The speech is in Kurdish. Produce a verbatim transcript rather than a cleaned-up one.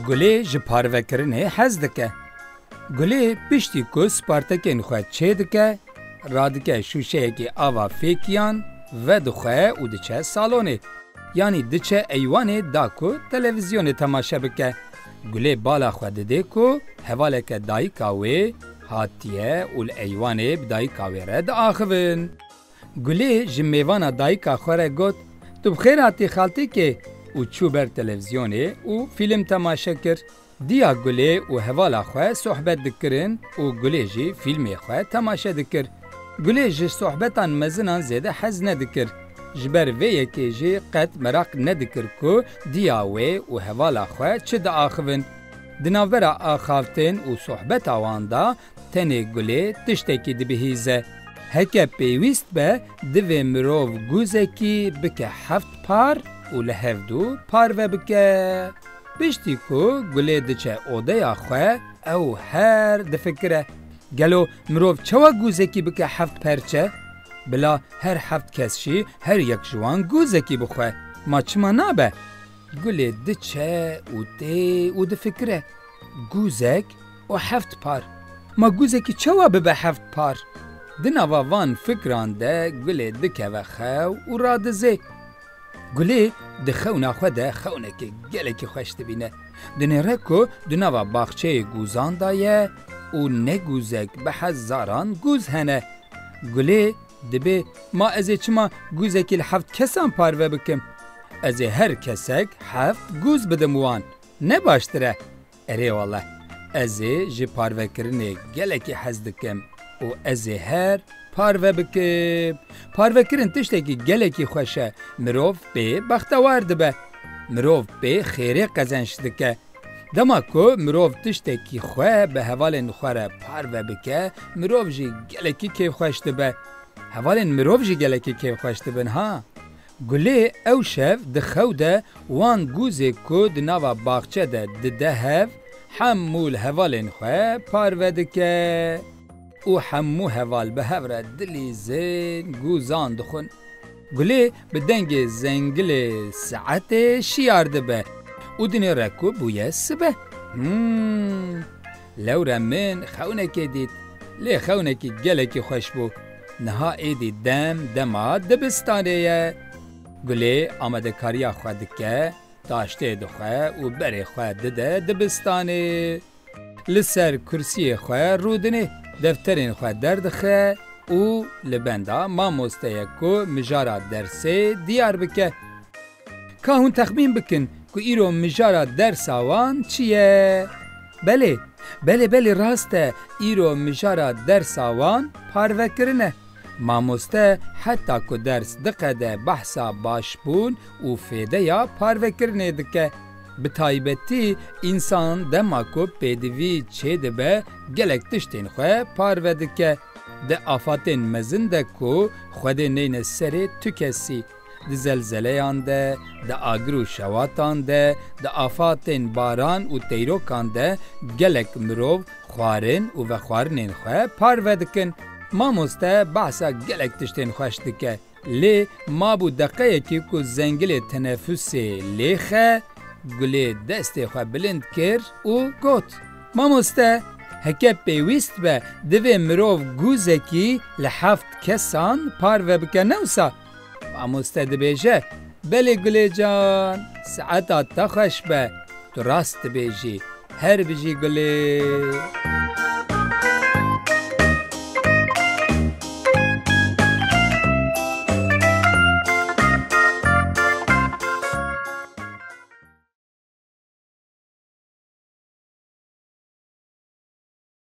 Gulê ji parvekirinê hez dike. Gulê piştî ku spartekên xwe çêdike, radike şûşeyekî ava fêkiyan, vedixwe û diçe salonê. Yanî diçe eywanê da ku televîzyonê temaşe bike. Gulê bala xwe didê ku hevaleke dayika wê hatiye û li eywanê bi dayika wê re diaxivin. Gulê ji mêvana dayika xwe re got, "Tu bi xêr hatî xaltîkê," û çû ber televîzyonê û fîlm temaşe kir. Diya Gulê û hevala xwe sohbet dikirin û Gulê jî fîlmê xwe temaşe dikir. Gulê ji sohbetan mezinan zêde hez nedikir. Ji ber vê yekê jî qet meraq nedikir ku diya wê û hevala xwe çi diaxivin. Di navbera axaftin û sohbeta wan de tenê Gulê tiştekî dibihîze. Heke pêwîst be, divê mirov gûzekî bike heft par û li hevdû parve bike. Piştî ku Gulê diçe odeya xwe, ew her difikire, "Gelo mirov çawa gûzekî bike heft perçe? Bila her heft kes jî her yek ji wan gûzekî bixwe. Ma çima nabe?" Gulê diçe û tê û difikire, "Gûzek û heft par. Ma gûzekî çawa bibe heft par?" Di nava van fikran de Gulê dikeve xew û radizê. Gulê di xewna xwe de xewnekê gelekî xweş dibîne. Dinêre ku di nava baxçeyê gûzan de ye û ne gûzek, bi hezaran gûz hene. Gulê dibê, "Ma ez ê çima gûzekî li heft kesan parve bikim? Ez ê her kesek heft gûz bidim wan. Ne baştir e?" Erê wele, ez ê ji parvekirinê gelekî hez dikim û ez ê her parve bikim. Parvekirin tiştekî gelekî xweş e. Mirov pê bextewar dibe. Mirov pê xêrê qezenç dike. Dema ku mirov tiştekî xwe bi hevalên xwe re parve bike, mirov jî gelekî kêfxweş dibe. Hevalên mirov jî gelekî kêfxweş dibin ha. Gulê ew şev di xew de wan gûzê ku di nava baxçe de dide hev, hemû li hevalên xwe parve dike û hemû heval bi hev re dilîzin gûzan dixwin. Gulê bi dengê zengilê saetê şiyar dibe û dinêre ku bûye sibe. Hmm, lewre min xewnekê dît. Lê xewnekî gelekî xweş bû. Niha êdî dem dema dibistanê ye. Gulê amadekariya xwe dike, taştê dixwe û berê xwe dide dibistanê. Li ser kursiyê xwe rûdinê, defterên xwe derdixe û li benda mamosteyê ku mijara dersê diyar bike. Ka hûn texmîn bikin ku îro mijara dersa wan çi ye? Belê, belê, belê, rast e, îro mijara dersa wan parvekirin e. Mamoste heta ku ders diqede behsa başbûn û fêdeya parvekirinê dike. Bi taybetî însan dema ku pêdivî çêdibe gelek tiştên xwe parve dike. Di afatên mezin de ku Xwedê neyne serê tu kesî. Di zelzeleyan de, di agir û şewatan de, di afatên baran û teyrokan de gelek mirov xwarin û vexwarinên xwe parve dikin. Mamoste behsa gelek tiştên xweş dike. Lê mabû deqeyekî ku zengilê tenefusê lêxe, Gulê destê xwe bilind kir û got, "Mamoste, heke pêwîst be, divê mirov gûzekî li heft kesan parve bike, ne wisa?" Mamoste dibêje, "Belê Gulê can, saeta te xweş be, tu rast dibêjî, her bijî Gulê."